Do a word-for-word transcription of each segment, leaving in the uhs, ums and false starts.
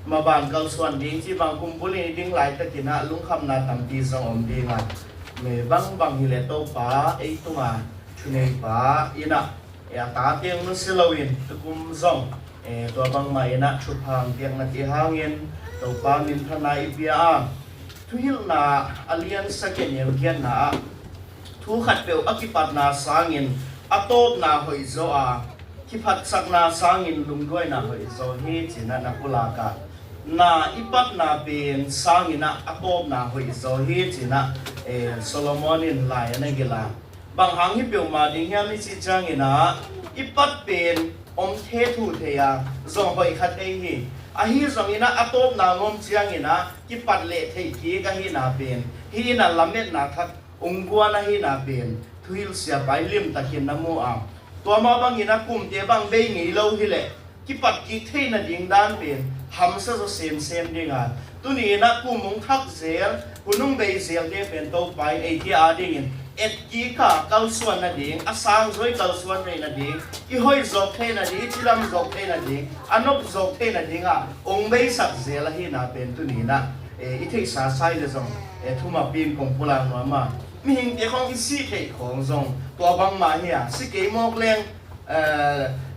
maban kalsuan ding ci bang kumbulin i ding laitakin ah lungkhamna tampi zong om ding a, me bangbang hileh Topa ei tunga thuneipa in ah, e, a tate nusia loin tukum zong, e, tua bangmah in ah thupha piakna te hangin Topa minthanna i pia a, Thuhilhna a lian sagih a neu giatna ah thu khatpeuh a kipatna sangin a tawpna hoihzaw a, kiphatsakna sangin lungduaina hoihzaw hi ci-in ah na pulak a, na i patna pen sangin ah a tawpna hoihzaw hi ci-in ah, e, Solomon in lai a na gil a. Bang hang hi peuhmah ding hiam i cih ciangin ah, i pat pen om thei thu thei a, zong hoih kha thei hi. Ahi zongin ah a tawpna ngom ciangin ah kipat leh theih kik ahihna pen, hi in ah lametna thak ung guan ahihna pen thuhilh siapa in limtakin na mu a. Tua mah bangin ah kumte bang bei ngei lo hileh kipat kik theih nading dan pen hamsa zaw semsem ding a, tuni in ah kum ung thak zel, hun ung bei zelte pen Topa in eite adingin et kik a, kalsuan nading, a sangzaw i kalsuan theih nading, i hoih zawk theih nading, i cilam zawk theih nading, a nop zawk theih nading ah ung beisak zel ahihna pen tuni in ah, e, i theihsa sai le zong, e, thumapi in kong pulak nuam a. Mihingte khawng i sih theih khawng zong tua bangmah hi a, si kei mawk leng, e,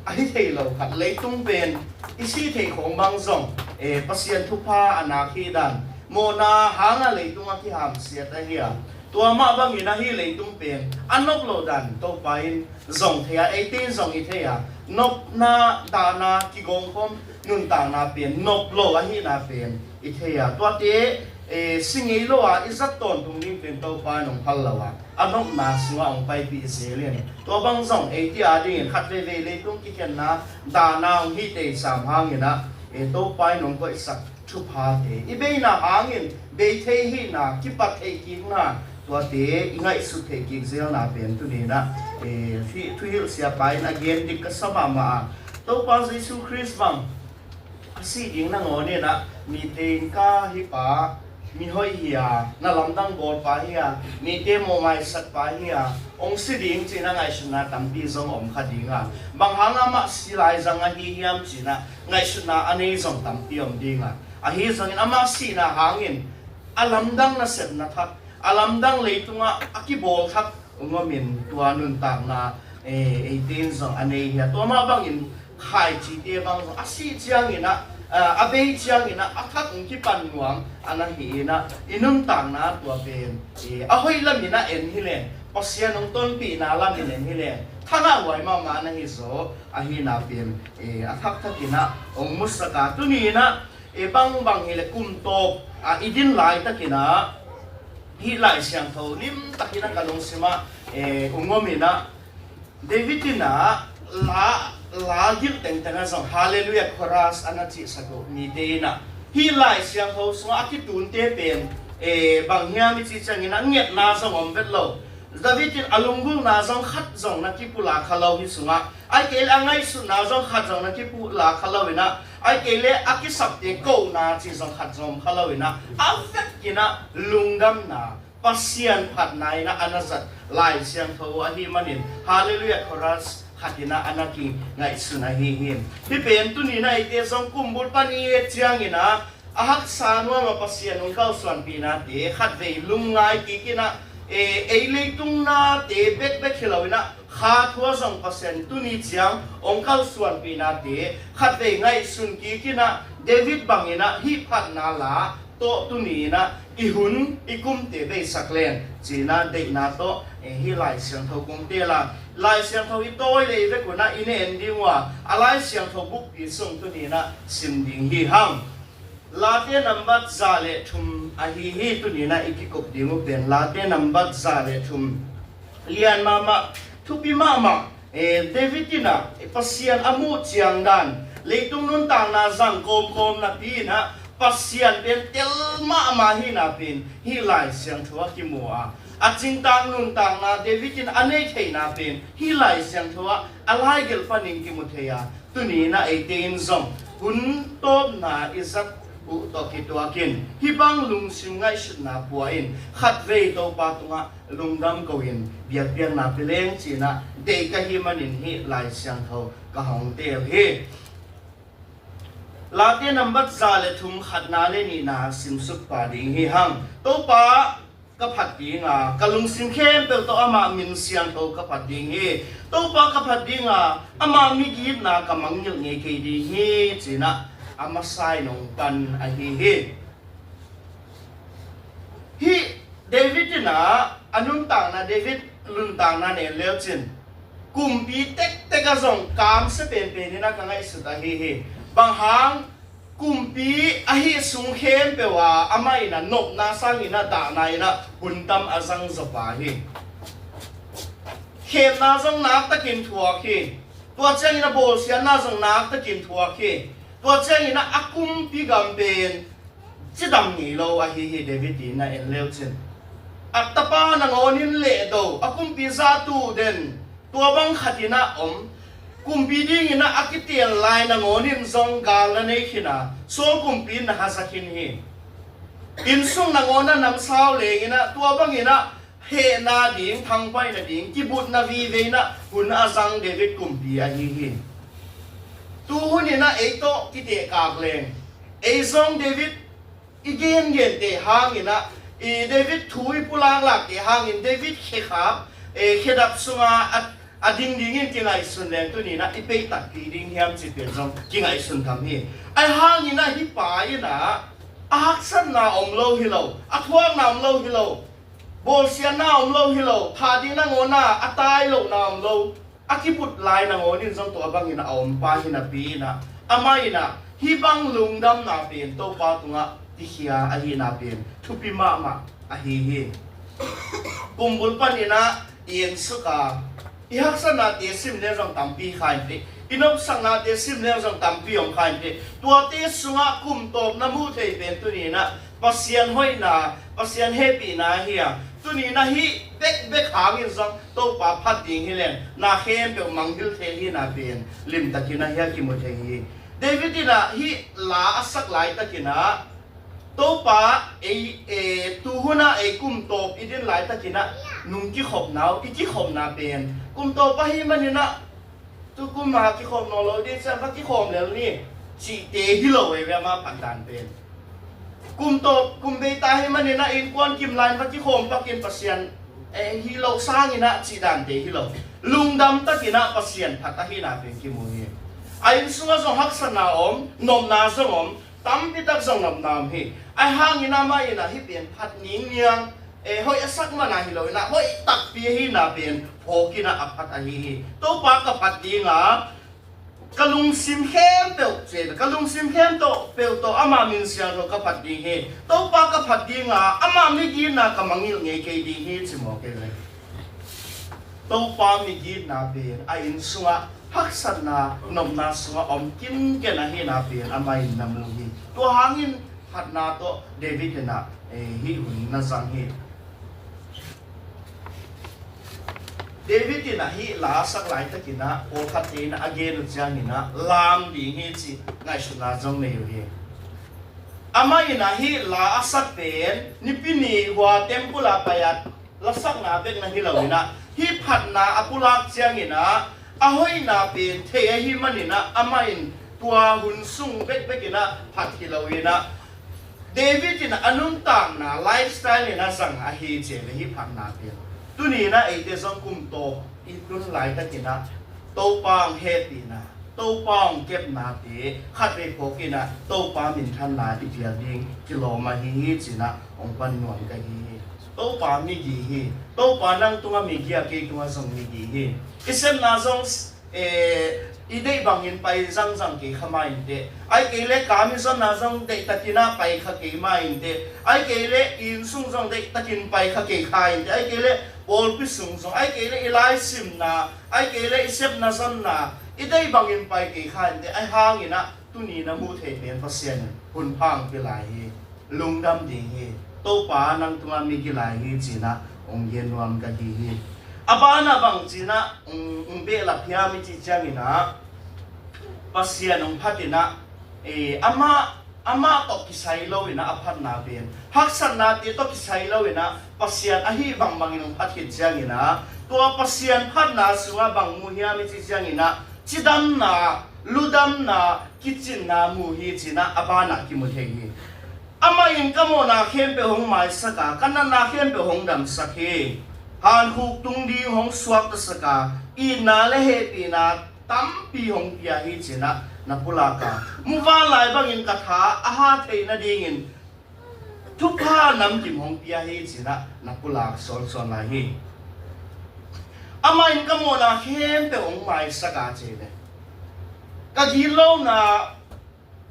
a hi thei lo khat, leitung pen i sih theih khawng bang zong, e, Pasian thupha a nak hi dan, mawhna hangah leitung a kihamsiat ahi a, tua mah bangin ahi leitung pen a nop lo dan Topa in zong thei a, eite in zong i thei a, nopna, dahna, kigawmkhawm nuntakna pen nop lo ahihna pen i thei a, tuate, e, si ngei lo a i zat tawntung ding pen Topa in hong phal lo a, a nopna sungah hong paipih zel in, tua bang zong eite adingin khat veivei leitung kikhenna, dahna hong hi tei sam hangin ah, e, Topa in hong koihsak thuphate i beina hangin bei thei hihna, kipat theih kikna, tuate i ngaihsut theih kik zelna pen tuni in ah, e, thuhilh siapa in a gen dik ka sa mahmah a, Topa Jesu Khrist bang a sih ding nangawn in ah mite in ka hih pa mi hoih hi a, na lamdang bawlpa hi a, mite mawhmaisakpa hi a, hong si ding ci-in ah ngaihsutna tampi zong om kha ding a, bang hang amah si lai zang ahi hiam ci-in ah ngaihsutna a nei zong tampi om ding a, ahi zongin amah sihna hangin a lamdang nasepna thak, a lamdang leitungah a kibawl thak ung om in tua nuntakna, e, eite in zong a nei hi a, tua mah bangin khaicite bang zong a sih ciangin ah, a, a bei ciangin ah a thak ung kipan nuam a na hi in ah, i nuntakna tua pen, e, a hoih lamin ah en hi leng, Pasian hong tonpihna lamin en hi leng, thangah huai mahmah a na hi zaw ahihna pen, e, a thakthak in ah hong musak a, tuni in ah, e, bangbang hileh kum tawp a i din laitakin ah hih Lai Siangtho limtakin ah ka lungsim ah, e, ung om in ah, David in ah la, la gilh tengteng ah zong Halleluiah chorus a na cihsak uh, mite in ah hih Lai Siangtho sungah a kitunte pen, e, bang hiam i cih ciangin ah ngetna zong om vet lo. David in a lunggulhna zong khat zong na kipulak kha lo hi sungah, ahih kei leh a ngaihsutna zong khat zong na kipulak kha lo in ah, ahih kei leh a kisapte kohna cih zong khat zong om kha lo in ah, a vekin ah lungdamna, Pasian phatna in ah a na zat Lai Siangtho ahih manin Halleluiah chorus khat in ah a na kingaihsun ahi hi. Hih pen tuni in ah eite zong kumbul pan i et ciangin ah a haksa nuam a Pasian hong kalsuanpihnate khatvei lungngai kik in ah, e, ei leitung nate bekbek hi lo in ah kha thu ah zong Pasian tuni ciang hong kalsuanpihnate khatvei ngaihsun kik in ah, David bangin ah hih phatna la tawh tuni in ah i hun i kumte beisak leng ci-in ah deihna tawh, e, hih Lai Siangtho kong teel a, Lai Siangtho i tawi lei vek un ah i na en ding uh a, a Lai Siangtho bukpi sung tuni in ah sim ding hi hang. Late nambat za le thum ahi hi, tuni in ah i kikup ding uh pen Late nambat za le thum. Lian mahmah, thupi mahmah, e, David in ah, e, Pasian a muh ciang dan, leitung nuntakna zang kawmkawm napi in ah Pasian pen tel mahmah hihna pen hih Lai Siangtho ah kimu a, a cingtang nuntakna David in a nei theihna pen hih Lai Siangtho ah a laigelh panin kimu thei a, tuni in ah eite in zong hun tawpna i zat uh tawh kituakin hih bang lungsim ngaihsutna pua in khatvei Topa tungah lungdam ko in biakpiakna pia leng ci-in ah deih ka hih manin hih Lai Siangtho ka hong teel hi. Late nambat za le thum, khatna le nihna simsuk pah ding hi hang. Topa ka phat dinga, ka lungsim khempeuh tawh ama min siangtho ka phat ding hi. Topa ka phat dinga, ama migitna ka mangngilh ngei kei ding hi, ci-in ah a masa in hong pan ahi hi. Hih David in ah a nuntakna, David nuntakna na en le uh cin, kumpi tektek ah zong kamsia penpen in ah ka ngaihsut ahi hi. Bang hang, kumpi ahih sung khempeuh ah amah in ah nopna sangin ah dahna in ah hun tam a zang zaw pa hi. Khemna zong naktakin thuak hi. Tua ciangin ah bawlsiatna zong naktakin thuak hi. Tua ciangin ah a kumpi gam pen cidam ngei lo ahi hi, David in ah en le uh cin. A tapa nangawn in lehdo, a kumpi zahtu den, tua bang khat in ah om. Kumpi dingin ah a kitial lai nangawn in zong gal na nei khin a, Saul kumpi in na haza khin hi. Innsung nangawn ah namsau leng in ah, tua bangin ah hehna ding, thangpaihna ding, kibutna vive in ah hun a zang David kumpi ahi hi. Tu hun in ah ei tawh kitehkak leng, ei zong David i gengente hangin ah, i David thu i pulaklakte hangin, David khekhap, eh, khedap sunga a, a ding dingin kingaihsun leng, tuni in ah i peih takpi ding hiam cih pen zong kingaihsun tham hi. Ahi hangin ah hih pa in ah a haksatna om lo hi lo, a thuakna om lo hi lo, bawlsiatna om lo hi lo, thah ding nangawn ah a tai lohna om lo, a kibut lai nangawn in zong tua bangin a om pa hi napi in ah, amah in ah hih bang lungdamna pen Topa tungah pikhia ahihna pen thupi mahmah ahi hi. Kumbul panin ah i ensuk a, i haksatnate sim leng zong tampi kha inteh, i nopsaknate sim leng zong tampi om kha inteh. Tuate sungah kum tawp na muh thei pen tuni in ah Pasian hoihna, Pasian hehpihna ahi a, tuni in ah hih bekbek hangin zong Topa phat ding hi leng, na khempeuh mangngilh thei ahihna pen limtakin ah hiah kimu thei hi. David in ah hih la a sak laitakin ah, Topa, ei, e, tu hun ah ei kum tawp i din laitakin ah nung kikhopna uh, i kikhopna pen kum tawp ahih manin ah, tu kum a kikhawm nawn lo ding ciang va kikhawm lel ni, cihte hi lo ei ve, ama phatdan pen. Kum tawp, kum bei ta ahih manin ah innkuan kim lai-in va kikhawm pakin Pasian, eh, hi lo sangin ah cih dante hi lo. Lungdam takin ah Pasian phat ahihna pen kimu hi. A inn sungah zong haksatna om, nopna zong om, tampi tak zong nopna om hi. Ahi hangin amah in ah hih pen phat ningniang, eh, hoih a sak man a hi lo in ah, hoih takpi ahihna pen phawk in ah a phat ahi hi. Topa ka phat ding a, ka lungsim khempeuh, ci, ka lungsim khempeuh tawh ama min siangtho ka phat ding hi. Topa ka phat ding a, ama migitna ka mangngilh ngei kei ding hi, ci mawk ei ve. Topa migitna pen a inn sungah, haksatna, nopna sungah om kinken ahihna pen amah in na mu hi. Tua hangin phatna tawh David in ah, eh, hih hun na zang hi. David in ah hih la a sak laitakin ah pawlkhatte in ah a gen uh ciangin ah lam ding hi cih ngaihsutna zong nei uh hi. Amah in ah hih la a sak pen Nipi ni hua temple ah pai a lasakna bek na hi lo in ah, hih phatna a pulak ciangin ah a hoihna pen thei ahih manin ah, amah in tua hun sung bekbek in ah phat hi lo in ah, David in a nuntakna lifestyle in a zang ahi, ci ve, hih phatna pen. Tuni in ah eite zong kum tawp i tun laitakin ah Topa hong hehpihna, Topa hong kepnate khatvei phawk in ah Topa minthanna i pial ding kilawm ahi hi, ci-in ah hong pan nuam ka hi hi. Topa migi hi. Topa nang tungah migi a, kei tungah zong migi hi. I sepna zong, eh, i deih bangin pai zangzang kei kha mah inteh. Ahih kei leh ka mizonna zong deihtakin ah pai kha kei mah inteh. Ahih kei leh i inn sung zong deihtakin pai kha kei kha inteh. Ahih kei leh pawlpi sung zong, ahih kei leh i laisimna, ahih kei leh i sepna zonna i deih bangin pai kei kha inteh. Ahi hangin ah tuni na muh theih pen Pasian in hun pha hong pia lai hi. Lungdam ding hi. Topa nang tungah migi lai hi, ci-in ah hong gen nuam ka hi hi. A banah bang ci-in ah hong, hong behlap hiam i cih ciangin ah, Pasian hong phat in ah, eh, amah, amah tawh kisai lo in ah a phatna pen, haksatnate tawh kisai lo in ah Pasian ahi bangbangin hong phat khit ciangin ah, tua Pasian phatna sungah bang mu hiam i cih ciangin ah, cidamna, ludamna, kicinna mu hi cinah a banah kimu thei hi. Amah in ka mawhna khempeuh hong maisak a, ka natna khempeuh hong damsak hi. Hankhuk tung ding hong suaktasak a, itna le hehpihna tampi hong pia hi cinah na pulak a, muvanlai bangin ka tha a ha theih nadingin thupha namkim hong pia hi cinah na pulak sawnsawn lai hi. Amah in ka mawhna khempeuh hong maisak a, ci hi ve. Ka gitlona,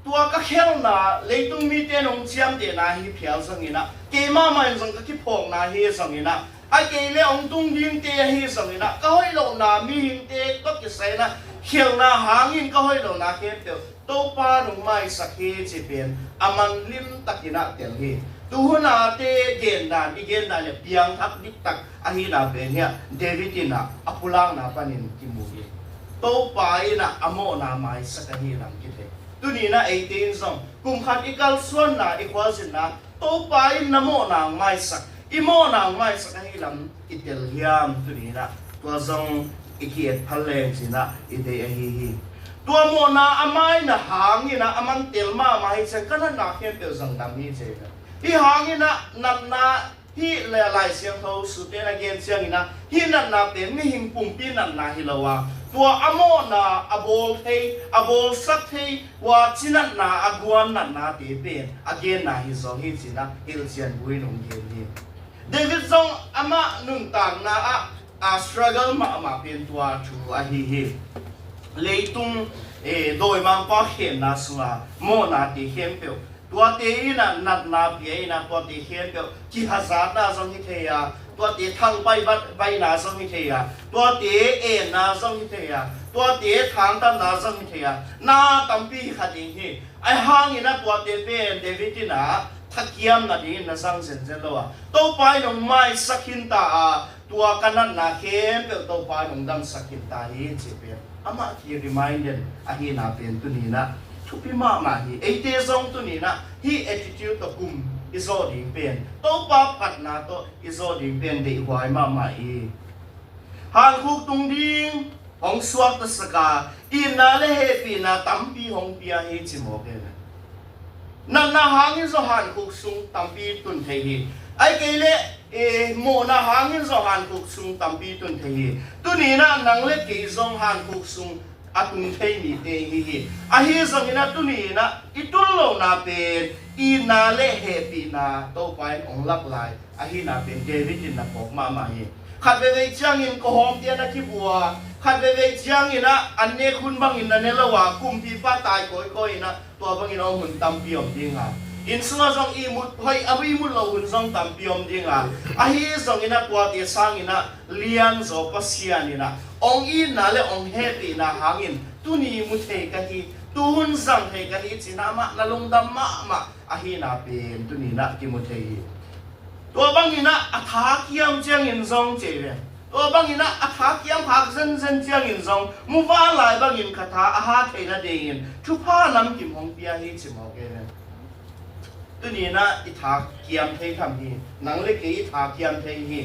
tua ka khelna, leitung mite in hong ciamtehna hi phial zonginah, keimah mah in zong ka kiphawkna hi zonginah, a kei le hong tung dingte ahi zonginah, ka hoih lohna mihingte tawh kisai inah khelna hangin ka hoih lohna khempeuh Topa in hong maisak hi ci pen a man limtakinah tel hi. Tuhuna te gendan, i gendan le piangthak diktak ahina pen hiah David inah a pulakna panin kimu hi. Topa inah a mawhna maisak ahi lam kithei. Tuninah eite in zong kum khat i kalsuanna, i khualzinna Topa in na mawhna hong maisak, i mawhna hong maisak ahi lam i tel hiam? Tuninah tua zong i ki-et phal leng cinah i deih ahi hi. Tua mawhna a maina hanginah a man tel mahmah hi ciang ka natna khempeuh zong dam hi ci hi. Hih hanginah natna hih le Lai Siangtho sute na gen cianginah hih natna pen mihing pumpi natna hi lo a, tua a mawhna a bawl thei, a bawlsak thei, ua cinatna a guan natnate pen a genna hi zaw hi cinah hilhcian buin hong gen hi. David zong amah nuntakna ah a struggle mahmah pen tua thu ahi hi. Leitung, eh, dawimangpa khenna sunga mawhnate khempeuh, tuate inah natna pia inah tuate khempeuh kihazatna zong hi thei a, tuate thangpai baina zong hi thei a, tuate enna zong hi thei a, tuate thangtatna zong hi thei a, na tampi hi kha ding hi. Ahi hanginah tuate pen David inah thakiamna dingin na zang zenzen lo a, Topa in hong maisak khinta a, tua ka natna khempeuh Topa in hong damsak khinta hi ci pen amah ki reminder ahina pen tuninah thupi mahmah hi. Eite zong tuninah hih attitude tawh kum i zawh ding pen, Topa phatna tawh i zawh ding pen deihhuai mahmah hi. Hankhuk tung ding hong suaktasak a, itna le hehpihna tampi hong pia hi ci mawk hi. Natna hangin zong hankhuk sung tampi tun thei hi. Ahi kei leh, eh, mawhna hangin zong hankhuk sung tampi tun thei hi. Tuninah nang le kei zong hankhuk sung a tung thei mite hi hi. Ahi zonginah tuninah i tun lohna pen itna le hehpihna Topa in hong lak lai ahina pen David in na phawk mahmah hi. Khat veivei ciangin kawhawmte na kibua, khat veivei cianginah an nek hun bangin na ne lo a, kumpipa tai kawikawi inah tua bangin a om hun tampi om dinga, inn sungah zong ihmut hoih a ihmut loh hun zong tampi om dinga, ahi zonginah tuate sanginah lianzaw Pasian inah hong itna le hong hehpihna hangin tuni mu thei ka hi, tuhun zang thei ka hi cinah amah na lungdam mahmah ahina pen tuninah kimu thei hi. Tua banginah a tha kiam ciangin zong ci hi ve. Tua banginah a tha kiam khak zenzen ciangin zong muvanlai bangin ka tha a ha theih nadingin thupha namkim hong pia hi ci mawk hi ve. Tuninah i tha kiam thei tham hi. Nang le kei i tha kiam thei hi.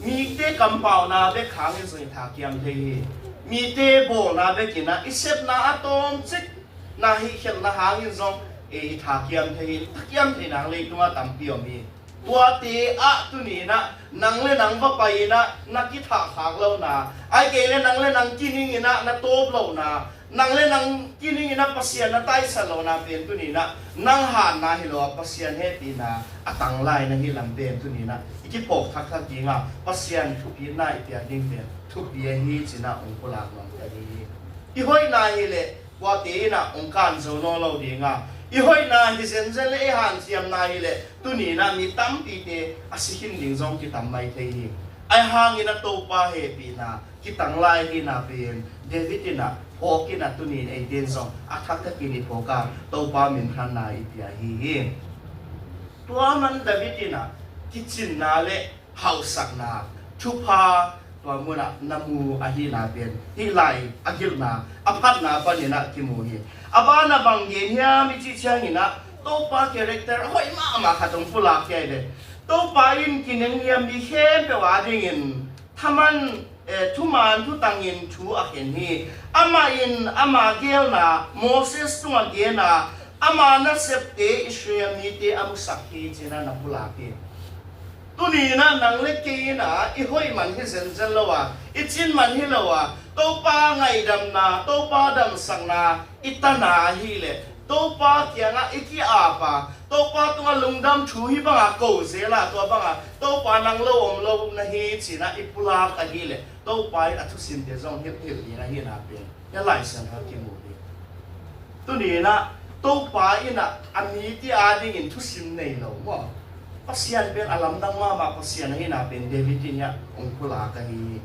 Mite kampauna bek hangin zong i tha kiam thei hi. Mite bawlna bekinah i sepna a tawmcik na hih khialhna hangin zong, eh, i tha kiam thei hi. Tha kiam thei nang leitungah tampi om hi. Tuate ah tuninah nang le nang va pai inah na kithah khak lohna, ahi kei le nang le nang kininginah na tawp lohna, nang le nang kininginah Pasian na taisat lohna pen tuninah nang hatna hi lo a, Pasian hehpihna a tanglai na hi lam pen tuninah i kiphawk thakthak dinga, Pasian thupina i piak ding pen thupi ahi cinah hong pulak nuam ka hi hi. I hoihna hi leh kuate inah hong kan zo nawn lo dinga, i hoihna hi zenzen le i hanciamna hi leh tuninah mi tampite a si khin ding zong kitam mai thei hi. Ahi hanginah Topa hehpihna kitanglai hina pen David inah phawk inah tunin eite in zong a thaktakin i phawk a, Topa minthanna i pia hi hi. Tua man David inah kicinna le hauhsakna, thupha tua munah na mu ahina pen hih lai a gilhna a phatna paninah kimu hi. A banah bang gen hiam i cih cianginah Topa character a hoih mahmah khat hong pulak hi ve. Topa in kinengniam mi khempeuh adingin thaman eh, thuman thutangin thu a khen hi. Amah in ama geelna Moses tungah gen a, ama nasepte Israel mite a musak hi ci-in ah na pulak hi. Tuni-in ah nang le kei in ah i hoih man hi zenzen lo a, i cin man hi lo a, Topa ngaihdamna, Topa damsakna i tana ahih leh, Topa kiangah i ki-ap a, Topa tungah lungdam thu hih bangah ko zel a, tua bangah Topa nang lo om lo na hi ci-in ah i pulak ahih leh, Topa in a thusimte zong hilhhilh ding ahihna pen hih Lai Siangtho ah kimu hi. Tuni-in ah Topa in ah a mite adingin thusim nei lo maw? Pasian pen a lamdang mahmah Pasian ahihna pen David in ah hong pulak ahi hi.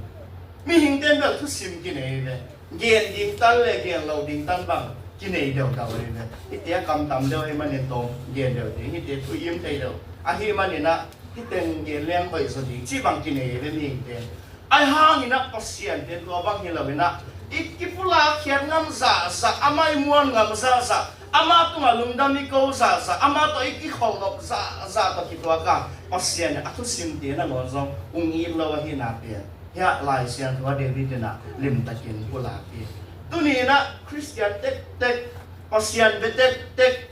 Mihingte in bel thusim kinei ve. Gen ding tan le gen lo ding tan bang kinei deuhdeuh hi ve. Hihte a kam tam deuh ahih manin tawm gen deuh ding, hihte thu im thei deuh ahih manin ah hih teng gen leng hoih zaw ding cih bang kinei ve mihingte. Ahi hangin ah Pasian pen tua bang hi lo-in ah, i kipulak khiat ngam zahzah, amah i muan ngam zahzah, amah tungah lungdam i ko zahzah, amah tawh i kikholhnop zahzah tawh kituak a, Pasian in a thusimte nangawn zong hong it lo ahihna pen hih Lai Siangtho ah David in ah limtakin pulak hi. Tuni-in ah Khristian tektek, Pasian bia tektek,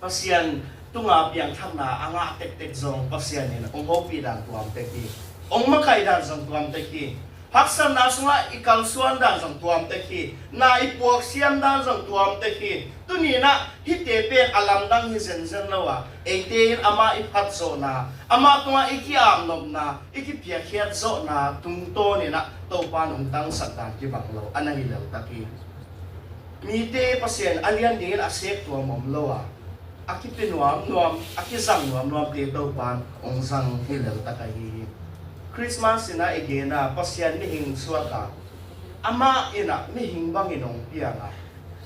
Pasian tunga piangthakna a ngah tektek zong Pasian in hong hopih dan tuam tek hi. Hong makaih dan zong tuam tek hi. Haksatna sungah i kalsuan dan zong tuam tek hi. Na i puaksiam dan zong tuam tek hi. Tuni-in ah hihte pen a lamdang hi zenzen lo a, eite in amah i phatzawhna, amah tungah i ki-apnopna, i kipiakkhiat zawhna tungtawnin ah Topa in hong tangsak dan kibang lo a na hi leltak hi. Mite Pasian a lian dingin a sek tuam om lo a, a kipia nuamnuam, a kizang nuamnuamte Topa in hong zang hi leltak ahi hi. Christmas in ah i gen a, Pasian mihing suak a, amah in ah mihing bangin hong piang a,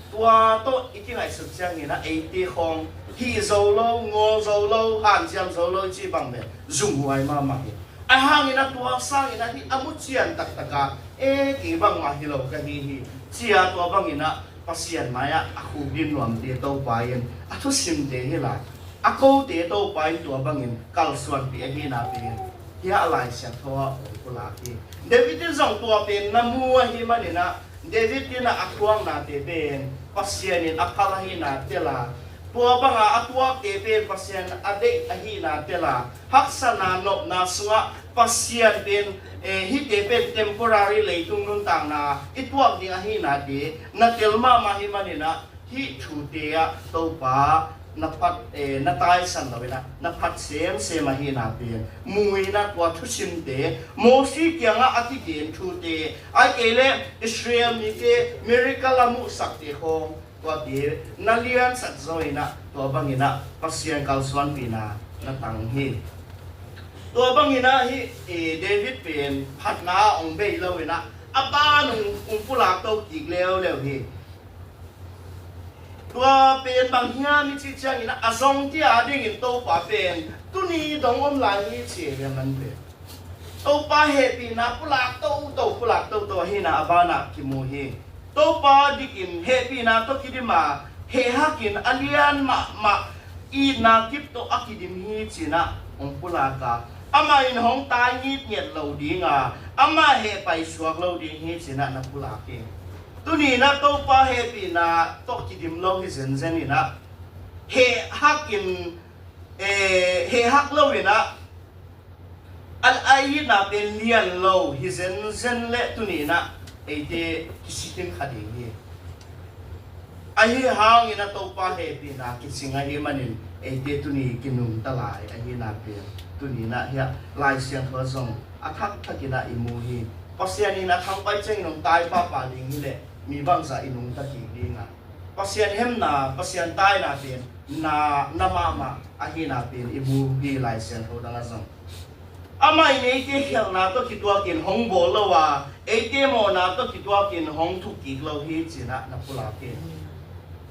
tua tawh i kingaihsut ciangin ah eite khawng hih zo lo, ngawl zo lo, hanciam zo lo cih bang pen zumhuai mahmah hi. Ahi hangin ah tua sangin ah hih a mucian taktak a, e, kei bangmah hi lo ka hi hi, ci-a tua bangin ah Pasian mai-ah a khukdin nuamte Topa in a thusimte hi lai, a kote Topa in tua bangin kalsuanpih ahihna pen hih Lai Siangtho ah hong pulak hi. David in zong tua pen na mu ahih manin ah David in ah a thuaknate pen Pasian in a phal ahihna tel a, tua banga a tuakte pen Pasian a deih ahihna tel a, haksatna nopna sungah Pasian pen, eh, hihte pen temporary leitung nuntakna i tuak ding ahihnate na tel mahmah ahih manin ah hih thute ah Topa na phat, eh, na taisan lo-in ah na phat semsem ahihna pen mu-in ah tua thusimte Mosi kiangah a kigen thute, ahih kei leh Israel mite miracle a muhsakte khawng, tuate na liansak zaw-in ah tua bangin ah Pasian kalsuanpihna na tang hi. Tua bangin ah hih, eh, David pen phatna hong bei lo-in ah a ban hong, hong pulak to kik leuleu hi. Tua pen bang hiam i cih ciangin ah a zongte adingin Topa pen tuni dong om lai hi ci hi a man pen. Topa hehpihna pulak toto, pulak toto ahihna a banah kimu hi. Topa dikin hehpihna tawh kidim a, heh hakin a lian mahmah itna kip tawh a kidim hi ci-in ah hong pulak a, amah in hong tai ngitnget lo ding a, amah heh paisuak lo ding hi ci-in ah na pulak hi. Tuni-in ah Topa hehpihna tawh kidim lo hi zenzen in ah, heh hakin, eh, heh hak lo-in ah a, a itna pen lian lo hi zenzen leh tuni-in ah eite kisitin kha ding hi. Ahi hangin ah Topa hehpihna kicing ahih manin eite tuni kinungta lai ahihna pen tuni-in ah hih Lai Siangtho ah zong a thakthak in ah i mu hi. Pasian in a thangpai ciangin hong tai pahpah ding hi leh mi bangzah i nungta kik ding a, Pasian hemna, Pasian taina pen na, na mahmah ahihna pen i mu hi. Lai Siangtho dang ah zong amah in eite khialhna tawh kituakin hong bawl lo a, eite mawhna tawh kituakin hong thuk kik lo hi ci-in ah na pulak hi.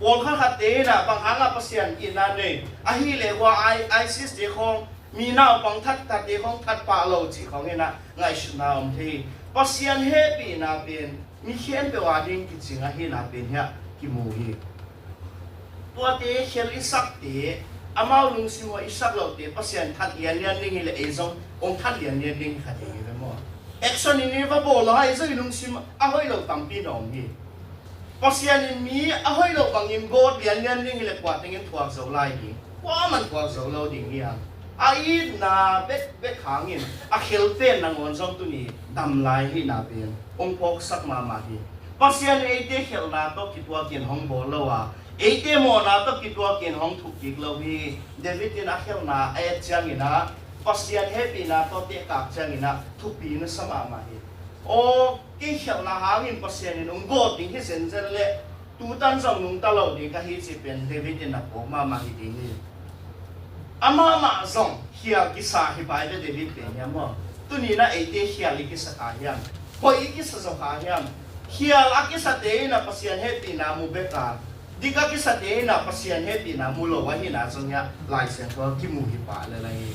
Pawlkhat khatte in ah bang hangah Pasian itna nei ahih leh hua I, ISIS te khawng, mi naupang thatthatte khawng that pah lo cih khawng in ah ngaihsutna om thei hi. Pasian hehpihna pen mi khempeuh ading kicing ahihna pen hih ah kimu hi. Tuate khial i sakte, amau lungsim hua i sak lote Pasian that lianlian ding hi leh ei zong hong that lianlian ding hi kha ding hi ve maw? Action in i va bawl lo hai zong i lungsim a hoih lo tampi na om hi. Pasian in mi a hoih lo bangin gawt lianlian ding hi le kua tengin thuak zo lai hi. Kua man thuak zo lo ding hi hang. A itna bekbek hangin a khelpen nangawn zong tuni dam lai hihna pen hong phawksak mahmah hi. Pasian in eite khelhna tawh kituakin hong bawl lo a, eite mawhna tawh kituakin hong thukkik lo hi. David in a khelhna a et ciangin ah Pasian hehpihna tawh tehkak ciangin ah thupi na sa mahmah hi. Aw, kei khelhna hangin Pasian in hong gawt ding hi zenzen leh tutan zong nungta lo ding ka hi cih pen David in a phawk mahmah hi ding hi. Amah mah zong khial kisa hi pai ve David pen hiam maw? Tuni na eite khial i kisa kha hiam? Hoih i kisa zo kha hiam? Khial a kisate in a Pasian hehpihna mu bek a, dik a kisate in a Pasian hehpihna mu lo ahihna zong hiah Lai Siangtho ah kimu hi pah lel ahi.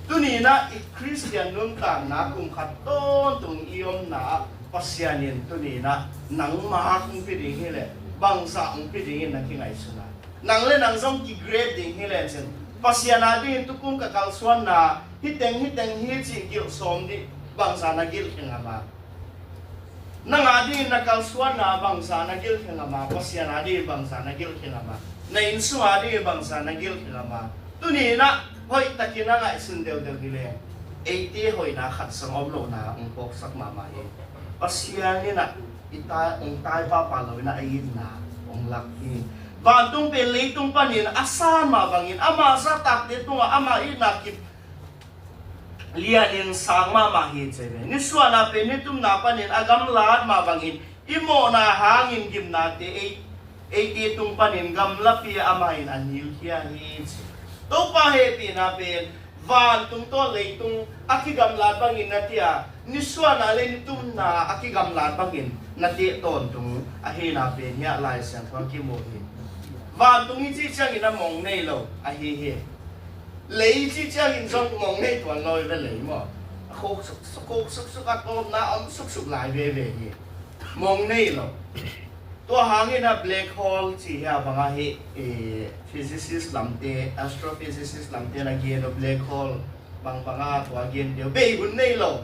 Tuni na i Khristian nuntakna kum khat tawntung i omna ah Pasian in tuni na nangma hong pi ding hi leh bangzah hong pi ding in na kingaihsun a, nang le nang zong kigrade ding hi lecin Pasian a dingin tukum ka kalsuanna hi teng hi teng hi cih gilh sawm dih bangzah na gilh khe ngam a? Nang a dingin na kalsuanna bangzah na gilh khe ngam a? Pasian a dingin bangzah na gilh khe ngam a? Na innsung a dingin bangzah na gilh khe ngam a? Tuni na hoihtakin a ngaihsun deuhdeuh hi leng eite hoihna khat zong om lohna hong phawksak mahmah hi. Pasian in ah i tai hong tai pahpah lo in ah a itna hong lak hi. Vantung pen leitung panin a san mah bangin ama zahtakte tungah ama itna kip lianin sang mahmah hi ci ve. Nisuahna pen nitumna panin a gamlat mah bangin i mawhna hangin gimnate ei, eite tung panin gamlapi ah amah in a nilkhia hi ci. Topa hehpihna pen vantung tawh leitung a kigamlat bangin na teh a, nisuahna le nitumna a kigamlat bangin na teh tawntung ahihna pen hiah Lai Siangtho ah kimu hi. Vantung i cih ciangin a mong nei lo ahi hi. Lei i cih ciangin zong mong nei tuan lo i ve lei maw? A khuk suksuk, khuk suksuk a tawpna a om suksuk lai veve hi. Mong nei lo. Tua hangin a black hole ci hi a bang ahi, eh, physicist lamte, astrophysicist lamte na gen uh black hole bang bang a tua gen deuh. Bei hun nei lo.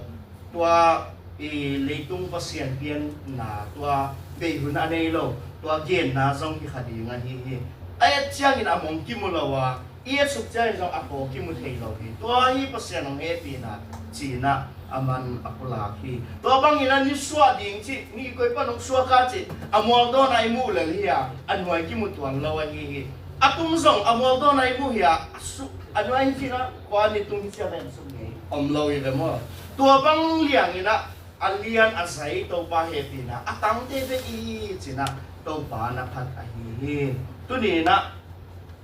Tua i leitung Pasian pianna tua bei hun a nei lo. Tua genna zong hi kha ding ahi hi. A et ciangin a mong kimu lo a, i et suk ciangin zong a khaw kimu thei lo hi. Tua hi Pasian hong hehpihna cihna a man a pulak hi. Tua bangin a nisuah ding cih, ni koi pan hong suak a cih a mualdawn a i muh lel hi a, a nuai kimu tuan lo ahi hi. A tung zong a mualdawn a i muh hi a, a suk a nuai hi cih na khua ni tung hi cia ven suk ngei om lo hi ve maw? Tua bang liangin ah a lian a zai Topa hehpihna a tangte ve i cih na Topa na phat ahi hi. Tuni na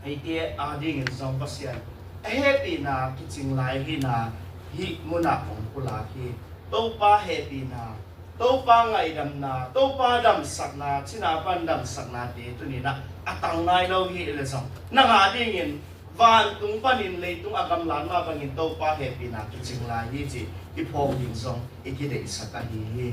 eite a dingin zong Pasian a hehpihna kicing lai hihna hih munah hong pulak hi. Topa hehpihna, Topa ngaihdamna, Topa damsakna, cina pan damsaknate tuni na a tang nai lo hi le zong nang a dingin vantung panin leitung a gamlat mah bangin Topa hehpihna kicing lai hi cih i phawk ding zong i kideihsak ahi hi.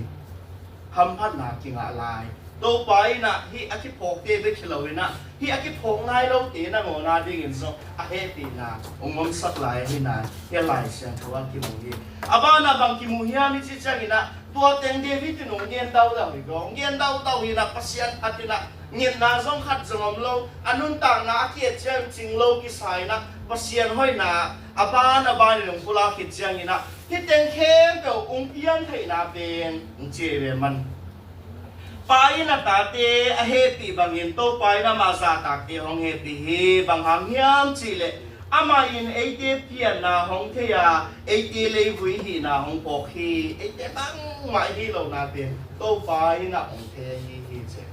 Hamphatna kingah lai. Topa in ah hih a kiphawkte bek hi lo in ah hih a kiphawk nai lote nangawn a dingin zong a hehpihna hong omsak lai ahi na hih Lai Siangtho ah kimu hi. A banah bang kimu hiam i cih ciangin ah tua teng David in hong gen daudau hi ko. Hong gen daudau hi in ah Pasian phat in ah ngetna zong khat zong om lo, a nuntakna a ki-et ciang cing lo kisa in ah Pasian hoihna a ban a ban in hong pulak khit ciangin ah hih teng khempeuh hong piang theihna pen hong ci ve man. Pa in a tate a hehpih bangin Topa in amah zahtakte hong hehpih hi. Bang hang hiam cih leh amah in eite pianna hong thei a, eite leivui hihna hong phawk hi. Eite bangmah i hih lohna pen Topa in ah hong thei ahi hi ci.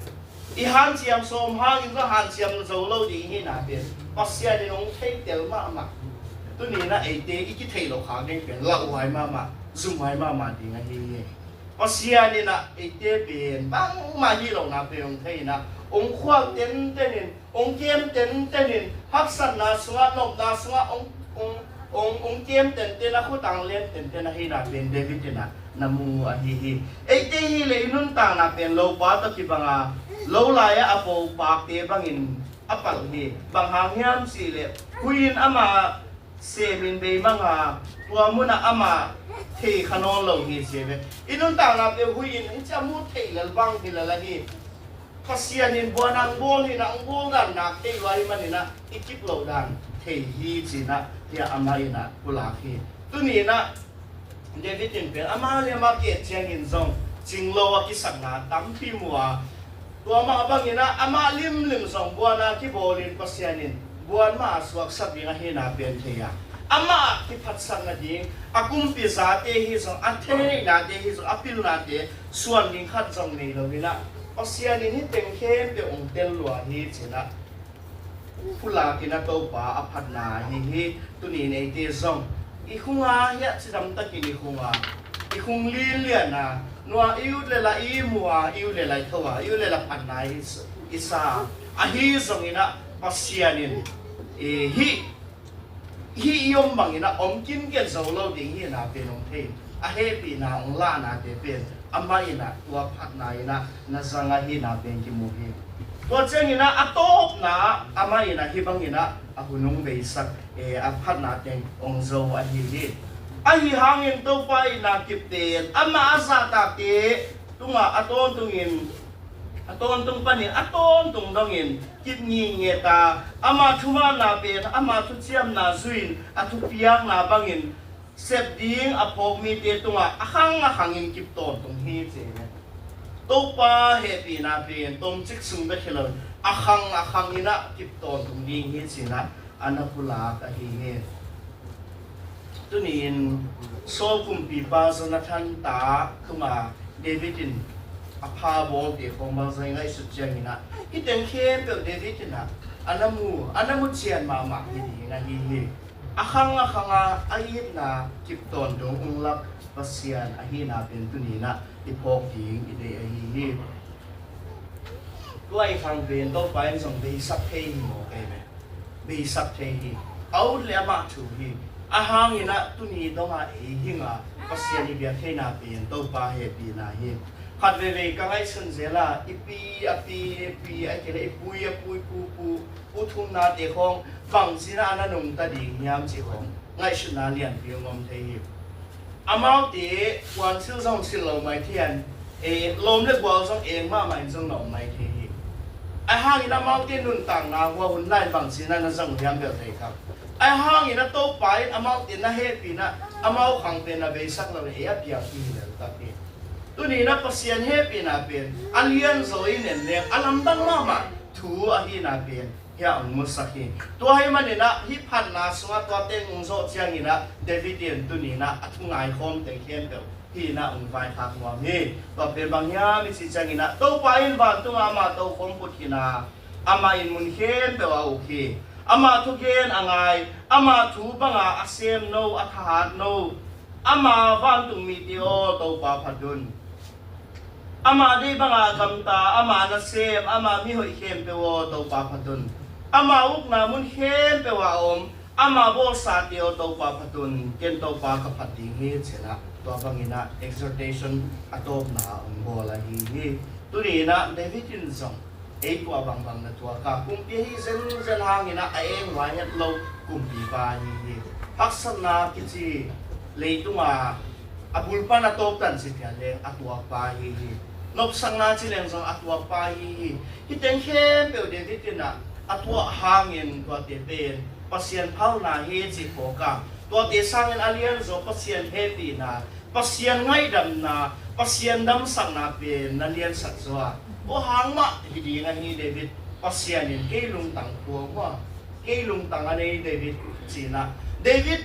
I hanciam sawm hangin zong hanciam zo lo ding hihna pen Pasian in hong theitel mahmah. Tuni in ah eite i kitheih loh kha ngei pen lauhuai mahmah, zumhuai mahmah ding ahi hi. Pasian in ah eite pen bangmah hih lohna pen hong thei in ah hong khual tenten in, hong kem tenten in, haksatna sungah, nopna sungah hong, hong, hong, hong kem tenten, a khut ang lem tenten ahihna pen David in ah na mu ahi hi. Eite hi leh i nuntakna pen lopa tawh kibang a, lo lai-ah a po pakte bangin a palh hi. Bang hang hiam cih leh hui in ama semin beimang a, tua munah amah thei kha nawn lo hi ci ve. I nuntakna peuh huih in, hih ciah mu thei lel bang hi lel ahi. Pasian in buan ang bawl hi na, ang bawl dan nak thei lo ahi maninah i kip loh dan thei hi cinah, hiah amah inah pulak hi. Tuni inah David in pen amah le amah ket ciangin zong cinglo a kisakna tampi mu a, tua mah banginah amah limlim zong buan a kibawlin Pasian in buan mah a suaksak ding ahina pen thei a, amah kiphatsak nading a kumpi zate hi zong, a theneihnate hi zong, a pilnate suan ding khat zong nei loinah Pasian in hih teng khempeuh hong tel lua hi cinah, pulakin a Topa a phatna ahi hi. Tuni in eite zong i khunga hiah cidamtakin i khunga, i khung linliana nua i ut lela i mua, i ut lela i thoa, i ut lela phatna i sa ahi zonginah Pasian in hih hih i om banginah om kinken zo lo ding hina pen hong thei, a hehpihna hong lahnate pen amah inah tua phatna inah na zang ahina pen kimu hi. Tua cianginah a tawpna amah inah hih banginah a hun hong beisak, a phatna teng hong zo ahi hi. Ahi hangin Topa inah kipten amah a zahtakte tungah a tawntungin, a tawntung panin a tawntung dongin kip ngitnget a, ama thumanna pen ama thuciamna zuin a thupiakna bangin sep ding a phawk mite tungah a khang a khangin kip tawntung hi ci hi. Topa hehpihna pen tomcik sung bek hi lo, a khang a khanginah kip tawntung ding hi cinah a na pulak ahi hi. Tuni-in Saul kumpipa Jonathan ta tunga David in a pha bawlte khawng bangzah i ngaihsut cianginah hih teng khempeuh David inah a na mu, a na mu cian mahmah hi ding ahi hi. A khang a khanga a itna kip tawntung ung lak Pasian ahina pen tuni inah i phawk ding i deih ahi hi. Tua i khang pen Topa in zong beisak thei hi maw kei me? Beisak thei hi. A ut le amah thu hi. A hanginah tuni donga ei hinga Pasian i biak theina pen Topa hehpihna hi. Khat veivei ka ngaihsun zela i pi a pi, i pi a kile i pui a pui, pu pu, pu thumnate khawng bangzinah a na nungta ding hiam ci khawng ngaihsutna lianpi hong om thei hi. Amaute puansil zong sil lo mai thei an, lawm le gual zong eng mahmah in zong na om mai thei hi. Ahi hangin amaute nuntakna hua hun lai bangzinah na zang hiam bel thei kha. Ahi hangin a Topa in amaute na hehpihna amau khang pen na beisak lo le ei a piak hi leltak hi. Tuni inah Pasian hehpihna pen a lianzaw i nen leng a lamdang mahmah thu ahina pen hiah hong musak hi. Tua hih maninah hih phatna sungah tua teng hong zawh cianginah David in tuni inah a thungai khawm teng khempeuh hih inah hong vaikhak nuam hi. Tua pen bang hiam i cih cianginah Topa in vantunga ama tokhom put khin a, amah in mun khempeuh a uk hi. Ama thugen a ngai, ama thu banga a semno, a thahatno, ama vantung mite aw Topa phat un. Ama deih banga gamta, ama nasem, ama mihoih khempeuh aw Topa phat un. Ama ukna mun khempeuh a om ama bawlsate aw Topa phat un. Ken Topa ka phat ding hi cinah tua banginah exhortation a tawpna hong bawl ahi hi. Tuni inah David in zong ei tua bangbang na tuak a, kumpi ahi zenzen hanginah a eng huai het lo kumpipa ahi hi. Haksatna kici leitunga a bulpan a tawptan ci pian leng a tuakpa ahi hi. Nopsakna ci leng zong a tuakpa ahi hi. Hih teng khempeuh David inah a tuah hangin tuate pen Pasian phalna hi ci phawk a, tuate sangin a lianzaw Pasian hehpihna, Pasian ngaihdamna, Pasian damsakna pen na liansak zaw a, aw hang mah hi ding ahi David, Pasian in kei lungtang phuang uh a, kei lungtang a nei David cinah, David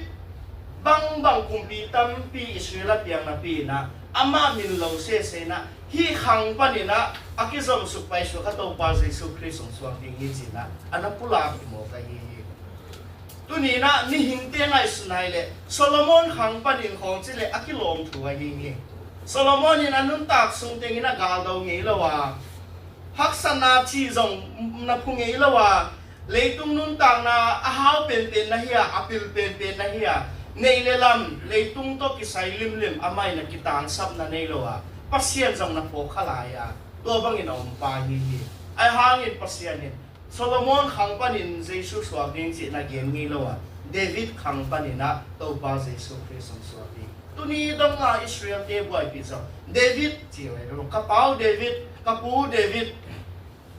bangbang kumpi tampi Israel a piang napi inah amah min lo sese inah hih khang paninah a kizomsuk paisuk a Topa Jesu Khrist hong suak ding hi cinah a na pulak hi mawk ahi hi. Tuni inah mihingte ngaihsun nai leh Solomon khang panin khawng ci leh a kilawm thu ahi hi. Solomon in a nuntak sung tengin a galdo ngei lo a, haksatna ci zong na phu ngei lo a, leitung nuntakna a hau penpen na hi a, a pil penpen na hi a, neih le lam leitung tawh kisai limlim amah in a kitangsapna nei lo a, Pasian zong na phawk kha lai a, tua bangin a om pa hi hi. Ahi hangin Pasian in Solomon khang panin Jesu suak ding cih na gen ngei lo a, David khang panin ah Topa Jesu Khrist hong suak ding. Tuni dong a Israel-te buaipih zong David ci uh hi lo, ka pau David, ka pu David.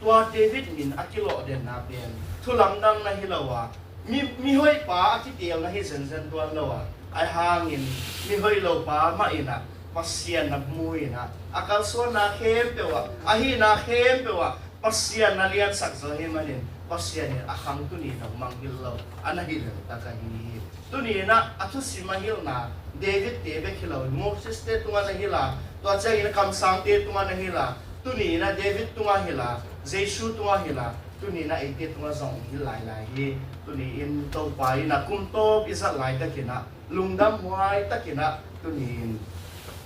Tua David min a kilawh denna pen thu lamdang na hi lo a, mi, mihoihpa a kiteelna hi zenzen tuan lo a, ahi hangin mihoih lopa mah in ah Pasian na mu in ah, a kalsuanna khempeuh ah, a hihna khempeuh ah Pasian na liansak zo hi manin Pasian in a khang tuni dong mangngilh lo a na hilh lel tak ahi hi. Tuni in ah a thusim a hilhna David-te bek hi lo, Moses-te tungah na hilh a, tua ciangin a kamsangte tungah na hilh a, tuni in ah David tungah hilh a, Jesu tungah hilh a, tuni in ah eite tungah zong hilh lailai hi. Tuni in Topa in ah kum tawp i zat laitakin ah lungdam huai takin ah tuni in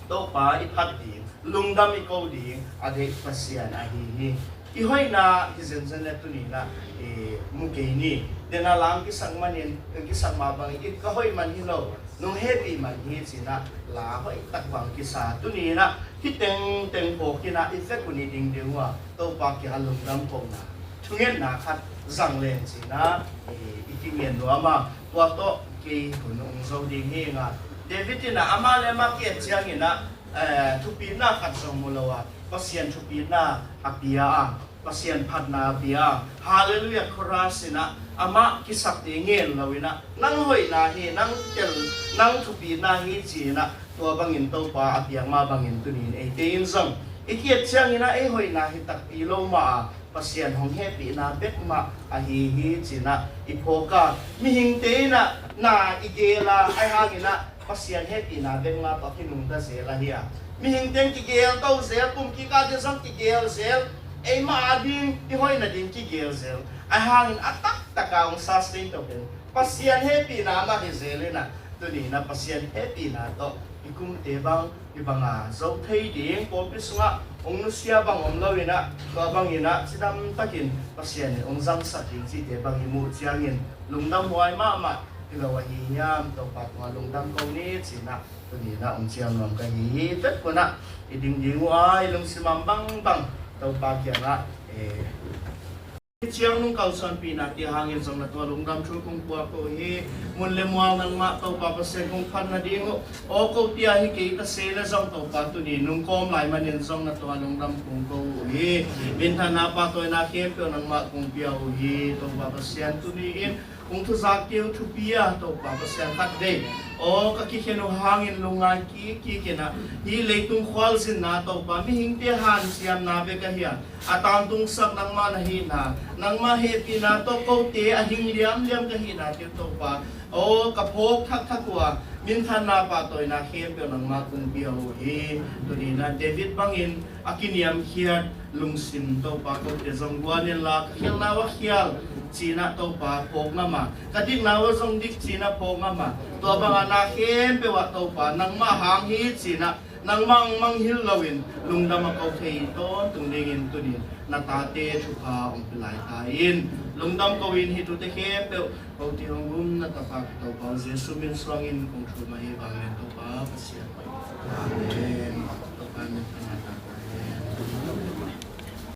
Topa i phat ding, lungdam i ko ding a deih Pasian ahi hi. I hoihna hi zenzen le tuni in ah i mu kei ni. Dena la hong kisak manin, hong kisak mah bangin i ka hoih man hi lo, nong hehpih man hi ci-in ah la hoih tak bang kisa. Tuni in ah hih tengteng phawk in ah i vekun i ding ding uh a, Topa kiang ah lungdam kohna thungetna khat zang leng ci-in ah i, i kingen nuam a, tua tawh kei hun hong zo ding hi ing a. David in ah amah le amah ki-et ciangin ah, eh, thupitna khat zong mu lo a, Pasian thupitna a pia a, Pasian phatna a pia a. Halleluiah chorus in ah amah kisakte ngen lo in ah, nang hoihna hi, nang tel, nang thupitna hi ci-in ah, tua bangin Topa a piak mah bangin tuni in eite in zong i ki-et ciangin ah ei hoihna hi takpi lo mah a, Pasian hong hehpihna bek mah ahi hi ci-in ah i phawk a. Mihingte in ah na i gel a, ahi hangin ah Pasian hehpihna bek mah tawh kinungta zel ahi a. Mihingte in kigel to zel, kum kik a ding zong kigel zel, eimah a ding, i hoihna ding kigel zel. Ahi hangin a taktak a hong sustain to pen Pasian hehpihna mah hi zel in ah, tuni in ah Pasian hehpihna tawh i kumte bang, i bang a zo thei ding, pawlpi sungah hong nusia bang om lo in ah, tua bangin ah cidam takin Pasian in hong zangsak ding cihte bang i muh ciangin lungdam huai mahmah hi lo ahi hiam, Topa tungah lungdam ko ni ci-in ah tuni in ah hong ciam nuam ka hi hi. Vekun ah i ding ding uh a, i lungsim a om bangbang Topa kiangah, eh, hih ciang nong kalsuanpihna te hangin zong na tungah lungdam thu kong pua ko hi. Mun le mual nangmah Topa Pasian kong phat nading uh. Aw, ko tia hi kei ta se le zong Topa tuni nong kawm lai manin zong na tungah lungdam kong ko uh hi. Minthanna pahtawina khempeuh nangmah kong pia uh hi. Topa Pasian tuni in kong thuzak kei uh thupi a, Topa Pasian khatvei, aw, ka kikhen uh hangin lungngai kik kik in ah, hih leitung khualzinna Topa mihingte hanciamna bek ahi a, a tangtungsak nangmah na hihna, nangmah hehpihna tawh kote a hing liamliam ka hihna teu Topa, aw, ka phawk thakthak uh a, minthanna pahtawina khempeuh nangmah kong pia uh hi. Tuni in ah David bangin a kiniamkhiat lungsim Topa kote zong guan inla, ka khialhna uh a khial ci-in ah Topa phawk ngam a, ka dikna uh a zong dik ci-in ah phawk ngam a, tua bangah na khempeuh ah Topa nangmah hang hi ci-in ah nangmah hong mangngilh loin lungdam a ko thei tawntung dingin tuni in na tate thupha hong pia lai ta in, lungdam ko in hih thute khempeuh ko tia hong um na tapa ka Topa uh Jesu min suangin kong thum ahi. Amen. Topa Pasian. Amen. Topa min thang a ta. Amen.